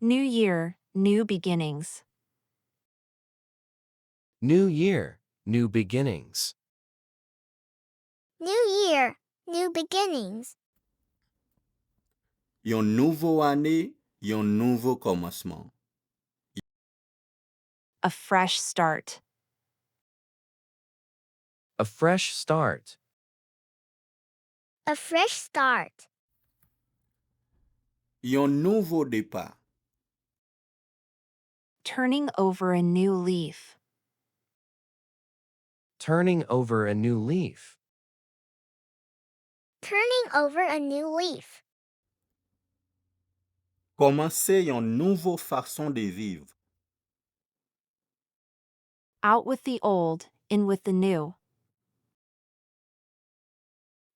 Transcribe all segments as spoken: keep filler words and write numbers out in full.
New year, new beginnings. New year, new beginnings. New year, new beginnings. Yon nouvo ane, yon nouvo kòmansman. A fresh start. A fresh start. A fresh start. Yon nouvo depa. Turning over a new leaf. Turning over a new leaf. Turning over a new leaf. Kòmanse yon nouvo fason de viv. Out with the old, in with the new.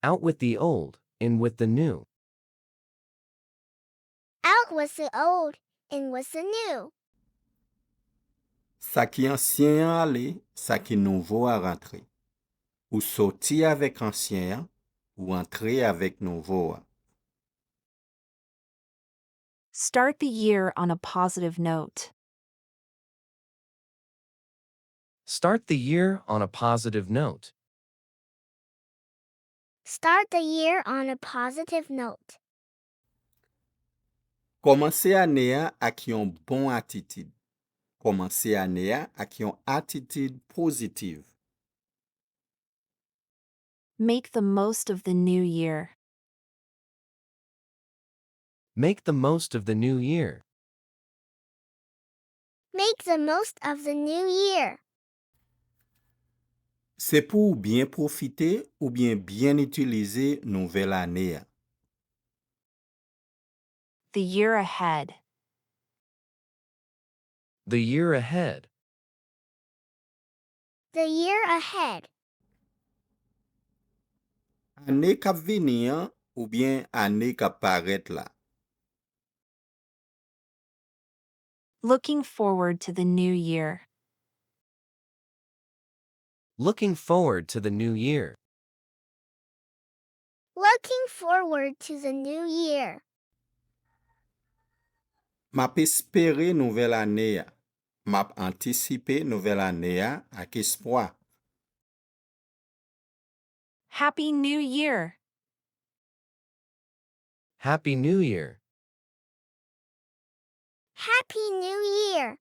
Out with the old, in with the new. Out with the old, in with the new. Sa ki ansyen an ale, sa ki nouvo a rantre. Ou soti avèk ansyen an, ou antre avèk nouvo a. Start the year on a positive note. Start the year on a positive note. Start the year on a positive note. Kòmanse ane a ak yon bon atitid. Kòmanse ane a ak yon atitid pozitiv. Make the most of the new year. Make the most of the new year. Make the most of the new year. Se pou w byen pwofite oubyen byen itilize nouvèl ane a. The year ahead. The year ahead. The year ahead. Ane k ap vini an oubyen ane k ap parèt la. Looking forward to the new year. Looking forward to the new year. Looking forward to the new year. M ap espere nouvèl ane a. M ap antisipe nouvèl ane a ak espwa. Happy New Year! Happy New Year! Happy New Year!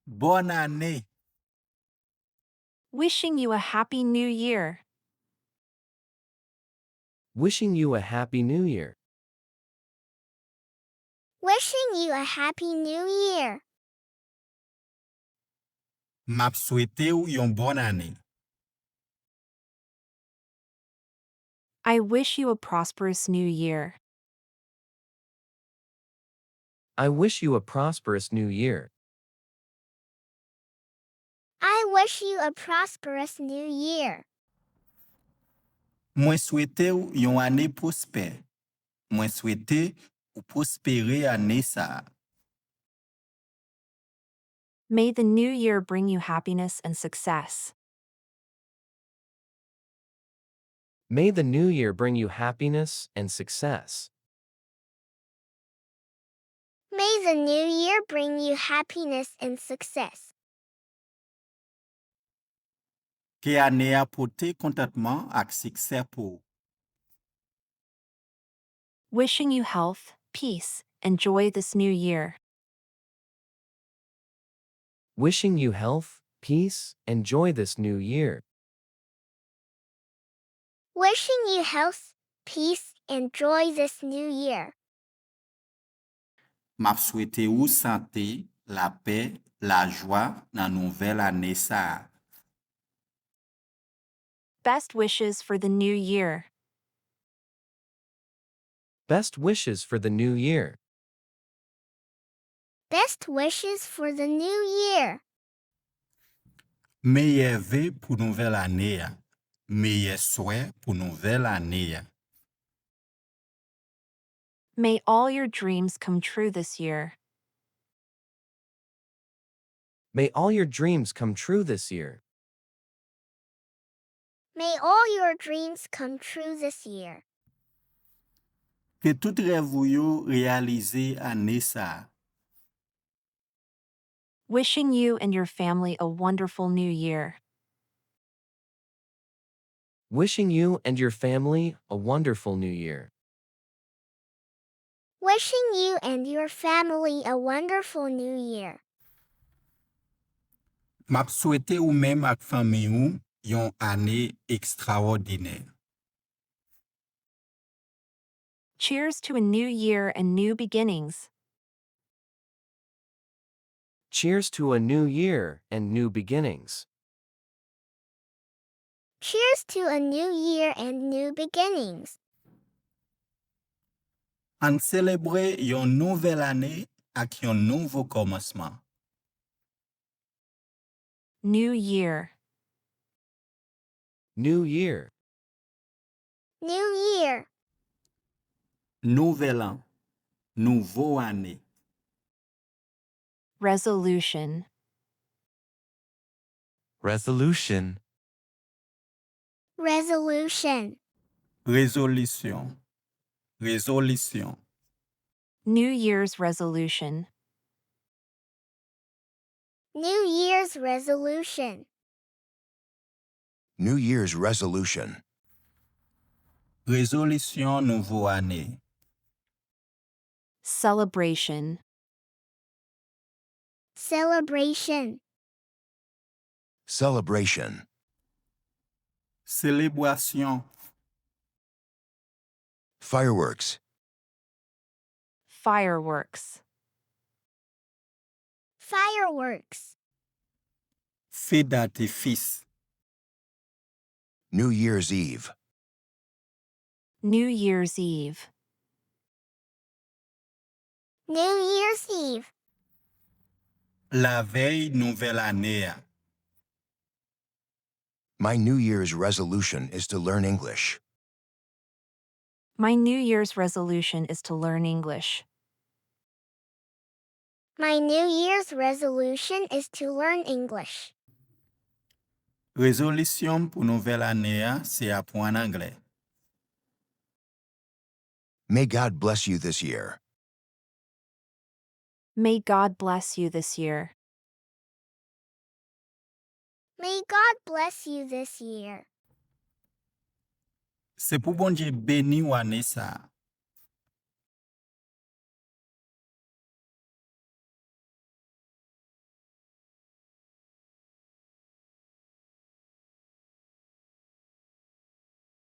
Bòn ane! Wishing you a Happy New Year! Wishing you a Happy New Year! Wishing you a Happy New Year! M ap swete w yon bòn ane. I wish you a prosperous new year. I wish you a prosperous new year. I wish you a prosperous new year. Mwen swete w yon ane pwospè. Mwen swete ou pwospere ane sa a. May the new year bring you happiness and success. May the new year bring you happiness and success. May the new year bring you happiness and success. Ke ane a pote kontantman ak siksè pou ou. Wishing you health, peace, and joy this new year. Wishing you health, peace, and joy this new year. Wishing you health, peace, and joy this new year. M ap swete ou sante, lapè, lajwa nan nouvèl ane sa a. Best wishes for the new year. Best wishes for the new year. Best wishes for the new year. Meyè ve pou nouvèl ane a. Meyè swè pou nouvèl ane a. May all your dreams come true this year. May all your dreams come true this year. May all your dreams come true this year. Ke tout rèv ou yo reyalize ane sa a. Wishing you and your family a wonderful new year. Wishing you and your family a wonderful new year. Wishing you and your family a wonderful new year. M ap swete ou menm ak fanmi ou yon ane ekstrawòdinè. Cheers to a new year and new beginnings. Cheers to a new year and new beginnings. Cheers to a new year and new beginnings. Ann selebre yon nouvèl ane ak yon nouvo kòmansman. New year. New year. New year. Nouvèl an. Nouvo ane. Resolution. Resolution. Resolution. Rezolisyon. Rezolisyon. New Year's resolution. New Year's resolution. New Year's resolution. Rezolisyon nouvo ane. Celebration. Celebration. Celebration. Selebrasyon. Fireworks. Fireworks. Fireworks. Fe datifis. New Year's Eve. New Year's Eve. New Year's Eve. Lavèy nouvèl ane a. My New Year's resolution is to learn English. My New Year's resolution is to learn English. My New Year's resolution is to learn English. Rezolisyon m pou nouvèl ane a se aprann anglè. May God bless you this year. May God bless you this year. May God bless you this year. Se pou Bondye beni w ane sa a.